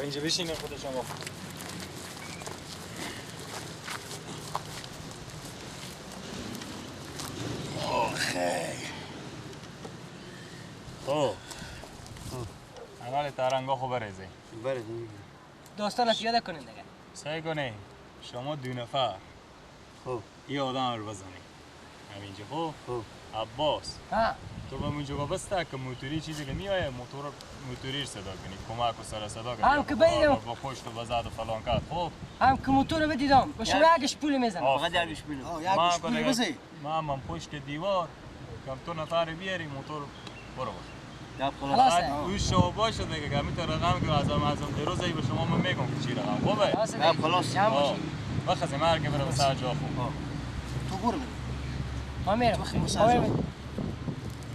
اینجا بشینه خود شما. آخه خب اول ترنگا خو برزه برزه داستان پیاده کنین دیگه. سعی کنه شما دو نفر خب این آدم رو بزنی همینجا. خب عباس ها تو به اونجا بسته که موتوری چیزی که میایه موتور موتوری صدا کنی کمک و سر صدا کنی هم که بدیدم با پشت و بزد و فلان کرد. خب هم که موتور رو بدیدم با شما یکش پول میزنم. فقط یکش پول. یکش پول بزنی من پشت دیوار کم تو نفر بیاری موتور برو خلاص. او شو باشه دیگه که همین رقم که ازم دیروز ای به شما من میگم که چی رقم خوبه. خلاص بخزی مرگ بره به سر جا. خوب تو برو ما میرم.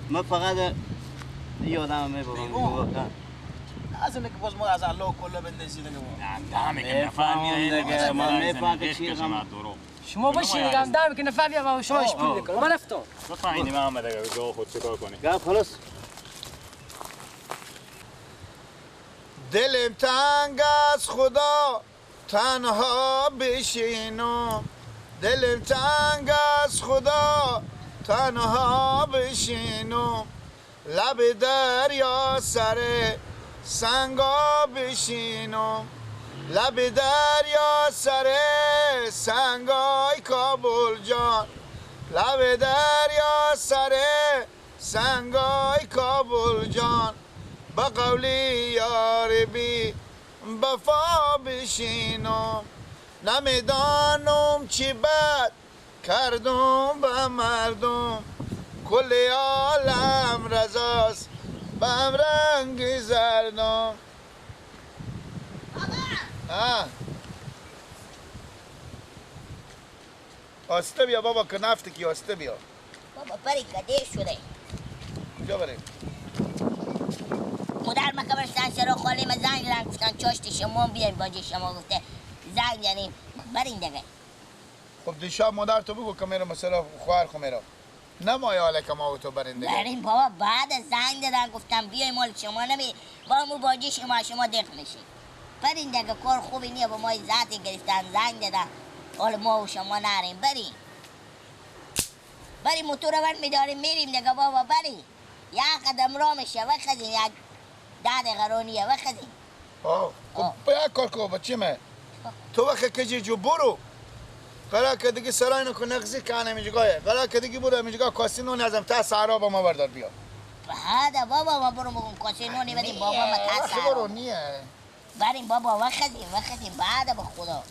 من فقط یادم میبرم از اینکه باز ما از الله کلا بندازی دیگه. نه که نفر میایه من میفهم که چی رقم شما باشین دیگه. دم که نفر بیا شما اش پول میکنم. من رفتم بفهمیدیم محمد دیگه جا خود چیکار کنی. خلاص دلم تنگ از خدا تنها بشینم، دلم تنگ از خدا تنها بشینم، لب دریا سر سنگا بشینم، لب دریا سر سنگای کابل جان، لب دریا سر سنگای کابل جان، با قولی یار بی وفا بشینم، نمیدانم چی بد کردم به مردم، کل عالم رضاست بهم رنگ زردم. بابا آسته بیا بابا که نفت کی آسته بیا. بابا بری کده شده. کجا بریم؟ مادر ما قبرستان سر خالی ما زنگ زدن گفتن چاشت شما بیایم باجه شما گفته زنگ زدیم برین دیگه. خب دیشب مادر تو بگو که میرم مثلا خواهر خو میرم. نه مایه حاله که ما تو برین دیگه. برین بابا بعد زنگ دادن گفتم بیایم مال شما نمی با مو باجه شما شما دق میشین. برین دیگه کار خوبی نیه با ما ذاتی گرفتن زنگ دادن حال ما و شما نریم برین. بریم موتور رو میداریم میریم دیگه بابا برین. یک قدم را میشه وخزین یک 10 دقیقه رو نیه وخزین. آه خب یک کار کو بچه من تو وقت که جو برو قرار که دیگه سراینو که نقضی که انم اینجا قرار که دیگه برو اینجا کاسینو نظم تا سعرا با ما بردار بیا. هذا بابا ما برو بگم کاسینو نی بابا ما تا سعرا برو نیه بریم بابا وخزین وخزین بعد به خدا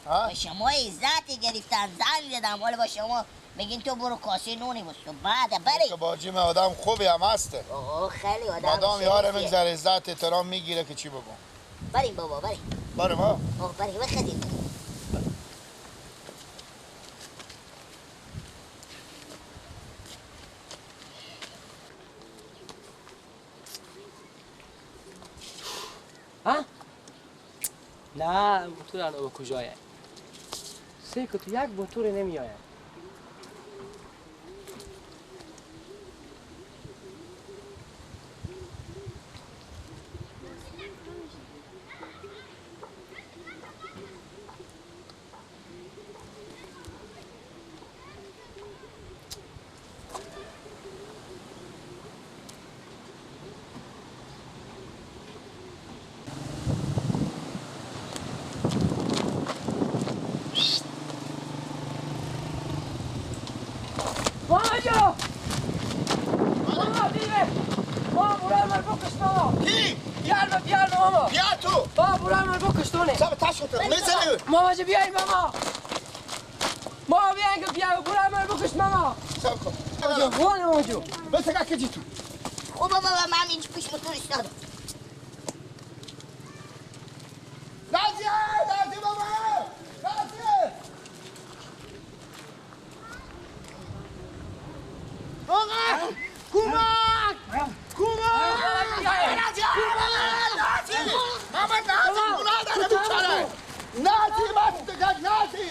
با شما عزتی گرفتن زنگ زدم حالا با شما میگین تو برو کاسه نونی بس تو بعد بری که باجی من آدم خوبی هم هسته. اوه خیلی آدم مادام یاره میگذره عزت احترام میگیره که چی بگم. بریم بابا بریم بریم ها اوه بریم بخدیم. ها؟ نه موتور الان به کجایه؟ سه که تو یک موتور نمیآید. ماما جو بیاین ماما ماما بیاین که بیا برو من بکش ماما صبر کن وان ماما جو بس که جی تو. خب بابا من اینجا پیش موتور ایستادم. نازیه نازیه بابا نازیه آقا کمک کمک نازیه ماما نازیه گناه داره بیچاره نازی بس دیگه نازی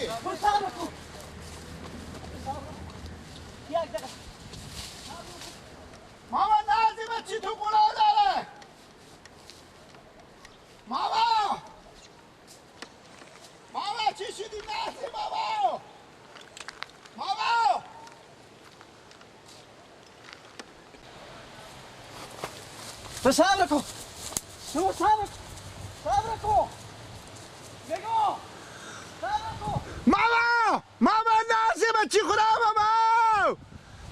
ماما نازی من چی تو گناه داره ماما تو صبر کن. تو صبر صبر کن. بگو. صبر کن. ماما! ماما نازی بچی خدا ماما!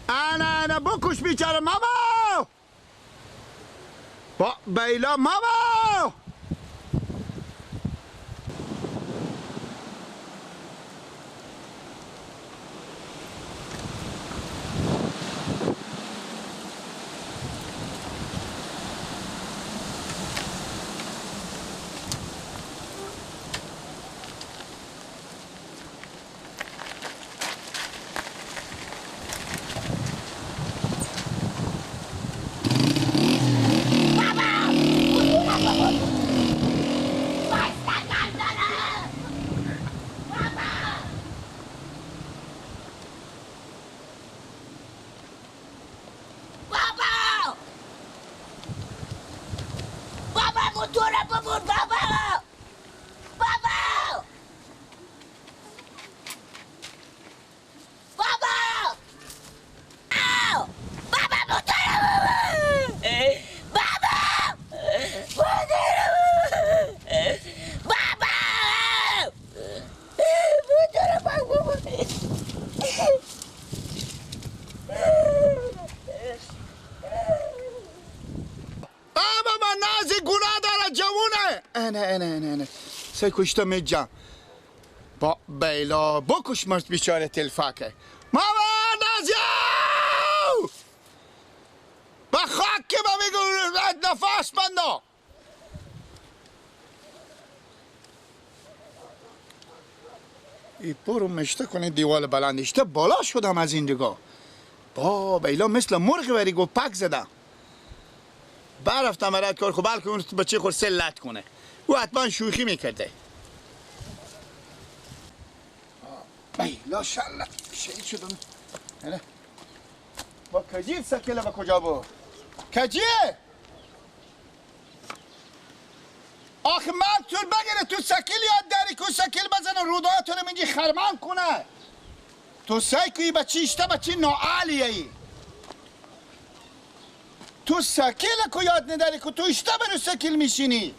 انا انا بکش بیچاره ماما! با بیلا ماما! نه سه کشتا میجم با بیلا بکش مرد بیچاره تلفکه ماما نازیو با خاک که با میگو نفس بندا ای برو مشته کنه دیوال بلند اشته بالا شدم از این دیگه با بیلا مثل مرغ وری گو پک زدم برفتم برات کار خب بلکه اون بچه خور سلت کنه او حتما شوخی میکرده. بیلا شلت شهید شدم. نه با کجی سکله با کجا بود؟ کجیه؟ آخه من تو بگیره تو سکیل یاد داری که سکیل بزنه روداتون اینجی خرمان کنه. تو سعی کوی بچی اشته بچی ناعالیه ای. تو سکیل کو یاد نداری که تو اشته برو سکیل میشینی.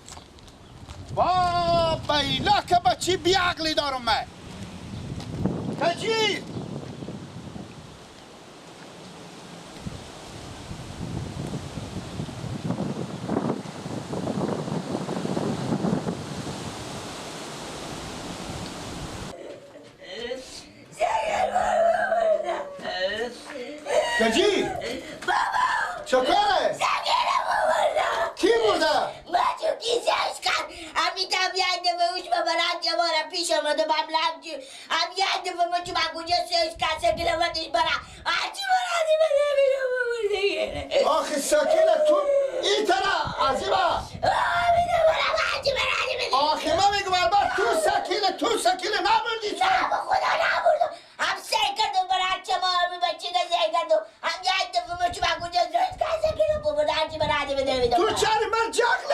با بیلا که بچی بی عقلی دارم من. کجی؟ کجی؟ بابا چکاره؟ کی برده؟ بچه کیسهش کرد همیتم یه دفعه اوش ببرم جوارم پیش آمده بم لمجی هم یه دفعه مچو بگوجه سهش کرد سکیل ودش برم هرچی برده بده میرم برده. آخه سکیل تو این طرف عزیبا میده برم هرچی برده بده. آخه من میگم البته تو سکیل تو سکیل نبردی تو. نه با خدا نبردم هم سعی کردم برم چمارم بچه که سعی کردم هم یه دفعه مچو بگوجه سهش کرد سکیل برده هرچی برده بده میدم. تو چرا من جغل